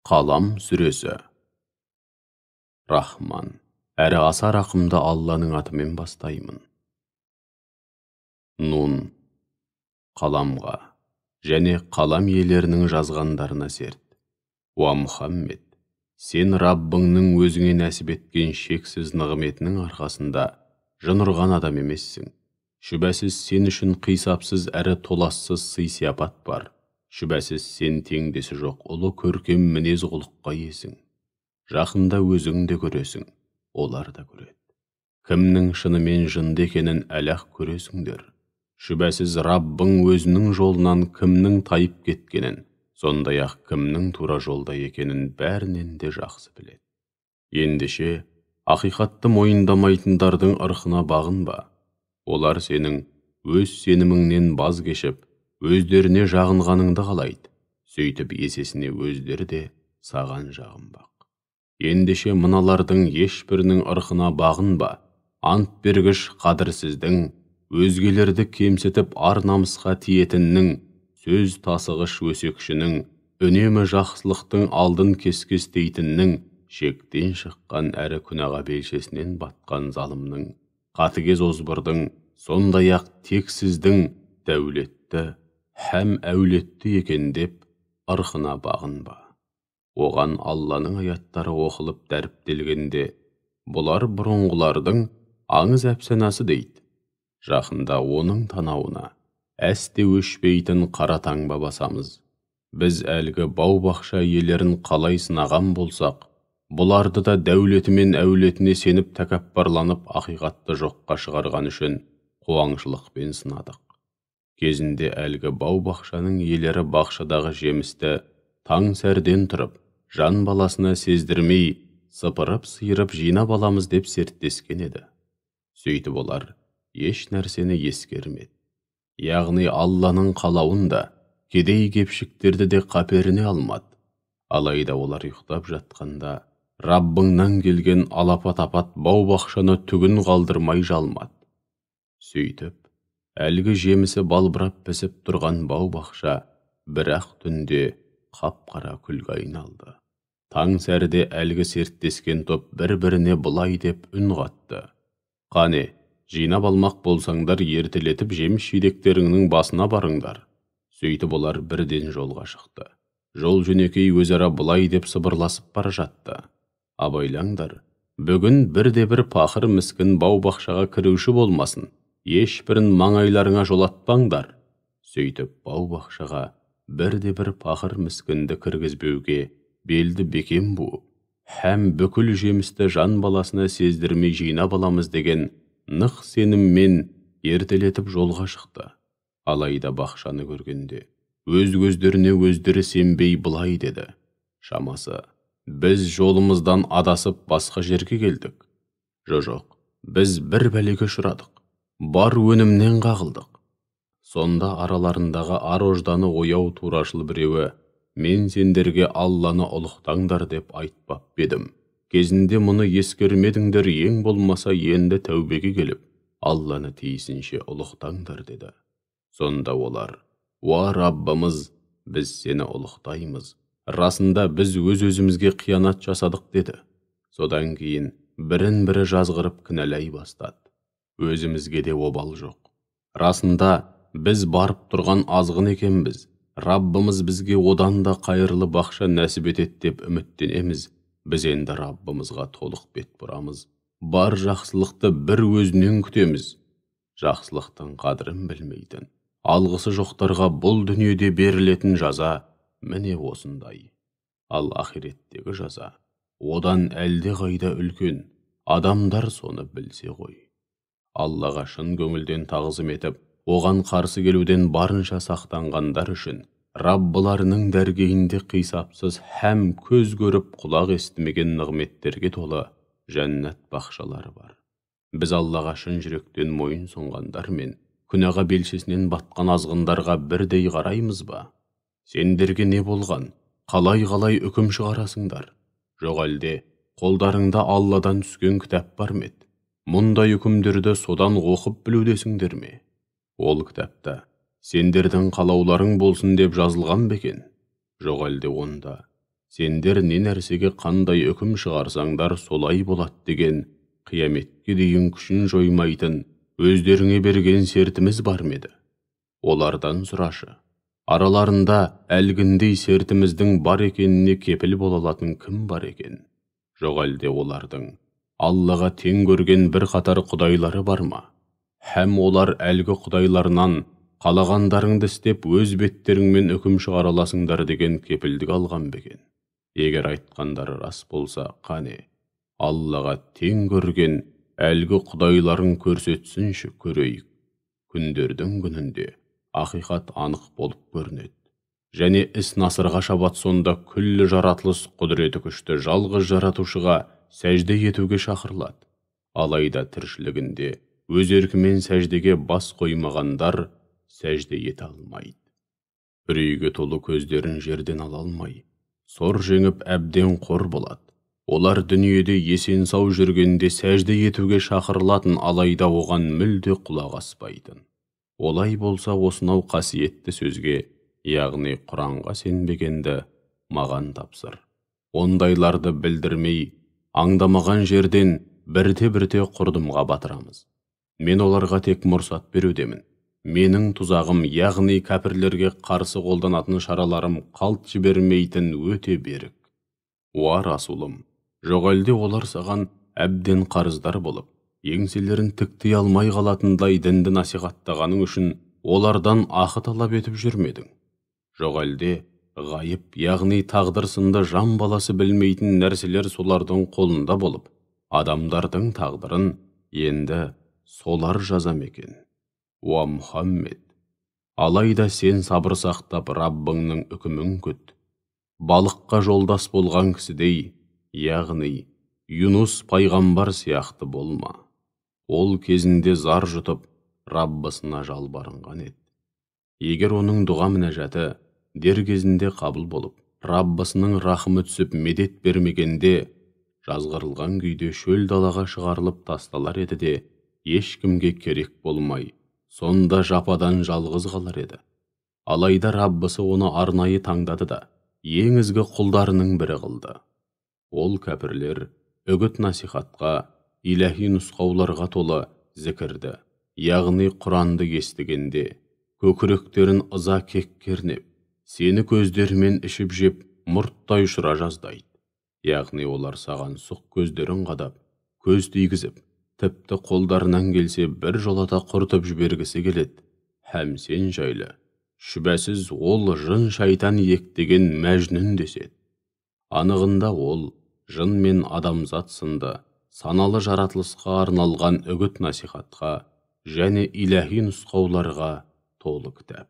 Қалам сүресі. Рахман, әрі аса рақымды Алланың атымен бастаймын. Нун, қаламға және қалам иелерінің жазғандарына серт. Уа Мұхаммед, сен Раббыңның өзіңе нәсіп еткен шексіз нығметінің арқасында жын ұрған адам емессің. Шүбәсіз сен үшін қисапсыз әрі толассыз сый-сияпат бар. Шүбәсіз сен теңдесі жоқ ұлы көркем мінез құлыққа иесің. Жақында өзің де көресің, олар да көреді. Кімнің шынымен жынды екенін әлі-ақ көресіңдер. Шүбәсіз Раббың өзінің жолынан кімнің тайып кеткенін, сондай-ақ кімнің тура жолда екенін бәрінен де жақсы біледі. Ендеше, ақиқатты мойындамайтындардың ырқына бағынба. Олар сенің өз сеніміңнен баз кешіп, өздеріне жағынғаныңды қалайды. Сөйтіп есесіне өздері де саған жағынбақ. Ендеше мыналардың ешбірінің ырқына бағынба. Ант бергіш қадірсіздің, өзгелерді кемсітіп ар намысқа тиетіннің, сөз тасығыш өсекшінің, үнемі жақсылықтың алдын кескестейтіннің, шектен шыққан әрі күнәға белшесінен батқан залымның, қатыгез озбырдың, сондай-ақ тексіздің дәулетті һәм әулетті екен деп ырқына бағынба. Оған Алланың аяттары оқылып дәріптелгенде, бұлар бұрынғылардың аңыз әпсанасы дейді. Жақында оның танауына әсте өшпейтін қара таңба басамыз. Біз әлгі бау-бақша иелерін қалай сынаған болсақ, бұларды да дәулеті мен әулетіне сеніп тәкаппарланып ақиқатты жоққа шығарған үшін қуаңшылықпен сынадық. Кезінде әлгі бау-бақшаның иелері бақшадағы жемісті таң сәрден тұрып, жан баласына сездірмей, сыпырып-сиырып жинап аламыз деп серттескен еді. Сөйтіп олар еш нәрсені ескермеді. Яғни Алланың қалауын да, кедей кепшіктерді де қаперіне алмады. Алайда олар ұйықтап жатқанда, Раббыңнан келген алапат-апат бау-бақшаны түгін қалдырмай жалмады. Сөйтіп, әлгі жемісі балбырап пісіп тұрған бау-бақша бір-ақ түнде қап-қара күлге айналды. Таң сәріде әлгі серттескен топ бір-біріне былай деп үн қатты. Қане, жинап алмақ болсаңдар, ертелетіп жеміс жидектеріңнің басына барыңдар. Сөйтіп олар бірден жолға шықты. Жол жөнекей өзара былай деп сыбырласып бара жатты. Абайлаңдар, бүгін бірде-бір пақыр міскін бау-бақшаға кіруші болмасын, ешбірін маңайларыңа жолатпаңдар. Сөйтіп бау-бақшаға бірде-бір пақыр міскінді кіргізбеуге белді бекем буып, һәм бүкіл жемісті жан баласына сездірмей жинап аламыз деген нық сеніммен ертелетіп жолға шықты. Алайда бақшаны көргенде өз көздеріне өздері сенбей былай деді. Шамасы, біз жолымыздан адасып басқа жерге келдік. Жоқ, біз бір бәлеге ұшырадық. Бар өнімнен қағылдық. Сонда араларындағы ар-ожданы ояу турашыл біреуі, мен сендерге Алланы ұлықтаңдар деп айтпап едім. Кезінде мұны ескермедіңдер, ең болмаса енді тәубеге келіп, Алланы тиісінше ұлықтаңдар деді. Сонда олар, уа Раббымыз, біз сені ұлықтаймыз. Расында біз өз-өзімізге қиянат жасадық деді. Содан кейін бірін-бірі жазғырып кінәлай бастады. Өзімізге де обал жоқ. Расында біз барып тұрған азғын екенбіз. Раббымыз бізге одан да қайырлы бақша нәсіп етеді деп үміттенеміз. Біз енді Раббымызға толық бет бұрамыз. Бар жақсылықты бір өзінен күтеміз. Жақсылықтың қадірін білмейтін, алғысы жоқтарға бұл дүниеде берілетін жаза міне осындай. Ал ақиреттегі жаза одан әлде қайда үлкен, адамдар соны білсе ғой. Аллаға шын көңілден тағзым етіп, оған қарсы келуден барынша сақтанғандар үшін Раббыларының дәргейінде қисапсыз һәм көз көріп құлақ естімеген нығметтерге толы жәннат бақшалары бар. Біз Аллаға шын жүректен мойын сұнғандар мен күнәға белшесінен батқан азғындарға бірдей қараймыз ба? Сендерге не болған? Қалай-қалай үкім шығарасыңдар? Жоқ әлде қолдарыңда Алладан түскен кітап бар ма еді? Мұндай үкімдерді содан оқып білудесіңдер ме? Ол кітапта сендердің қалауларың болсын деп жазылған ба екен? Жоқ әлде онда Сендер не нәрсеге қандай үкім шығарсаңдар солай болады деген қияметке дейін күшін жоймайтын өздеріңе берген сертіміз бар ма еді? Олардан сұрашы. Араларында әлгіндей сертіміздің бар екеніне кепіл бола алатын кім бар екен? Жоқ әлде олардың Аллаға тең көрген бір қатар құдайлары бар ма? Һәм олар әлгі құдайларынан қалағандарыңды істеп өз беттеріңмен үкім шығара аласыңдар деген кепілдік алған ба екен? Егер айтқандары рас болса, қане, Аллаға тең көрген әлгі құдайларын көрсетсінші, көрейік. Күндердің күнінде ақиқат анық болып көрінеді. Және іс насырға шабат, сонда күллі жаратылыс құдіреті күшті жалғыз жаратушыға сәжде етуге шақырылады. Алайда тіршілігінде өз еркімен сәждеге бас қоймағандар сәжде ете алмайды. Үрейге толы көздерін жерден ала алмай, сор жеңіп әбден қор болады. Олар дүниеде есен сау жүргенде сәжде етуге шақырылатын, алайда оған мүлде құлақ аспайтын. Олай болса, осынау қасиетті сөзге, яғни Құранға сенбегенді маған тапсыр. Ондайларды білдірмей, аңдамаған жерден бірте-бірте құрдымға батырамыз. Мен оларға тек мұрсат берудемін. Менің тұзағым, яғни кәпірлерге қарсы қолданатын шараларым қалт жібермейтін өте берік. Уа Расулым, жоқ әлде олар саған әбден қарыздар болып, еңселерін тіктей алмай қалатындай дінді насихаттағаның үшін олардан ақы талап етіп жүрмедің? Жоқ әлде ғайып, яғни тағдыр сынды жан баласы білмейтін нәрселер солардың қолында болып, адамдардың тағдырын енді солар жаза ма екен? Уа Мұхаммед, алайда сен сабыр сақтап Раббыңның үкімін күт. Балыққа жолдас болған кісідей, яғни Юнус пайғамбар сияқты болма. Ол кезінде зар жұтып, Раббысына жалбарынған еді. Егер оның дұға мінәжаты дер кезінде қабыл болып, Раббысының рахымы түсіп медет бермегенде, жазғырылған күйде шөл далаға шығарылып тасталар еді де, ешкімге керек болмай, сонда жападан жалғыз қалар еді. Алайда Раббысы оны арнайы таңдады да, ең ізгі құлдарының бірі қылды. Ол кәпірлер үгіт насихатқа, иләһи нұсқауларға толы зікірді, яғни Құранды естігенде, көкіректерін ыза кек кернеп, сені көздерімен ішіп жеп, мұрттай ұшыра жаздайды. Яғни олар саған сұқ көздерін қадап, көз тигізіп, тіпті қолдарынан келсе бір жолата құртып жібергісі келеді. Һәм сен жайлы, шүбәсіз ол жын шайтан иектеген мәжнүн деседі. Анығында ол жын мен адамзат сынды саналы жаратылысқа арналған үгіт насихатқа және иләһи нұсқауларға толы кітап.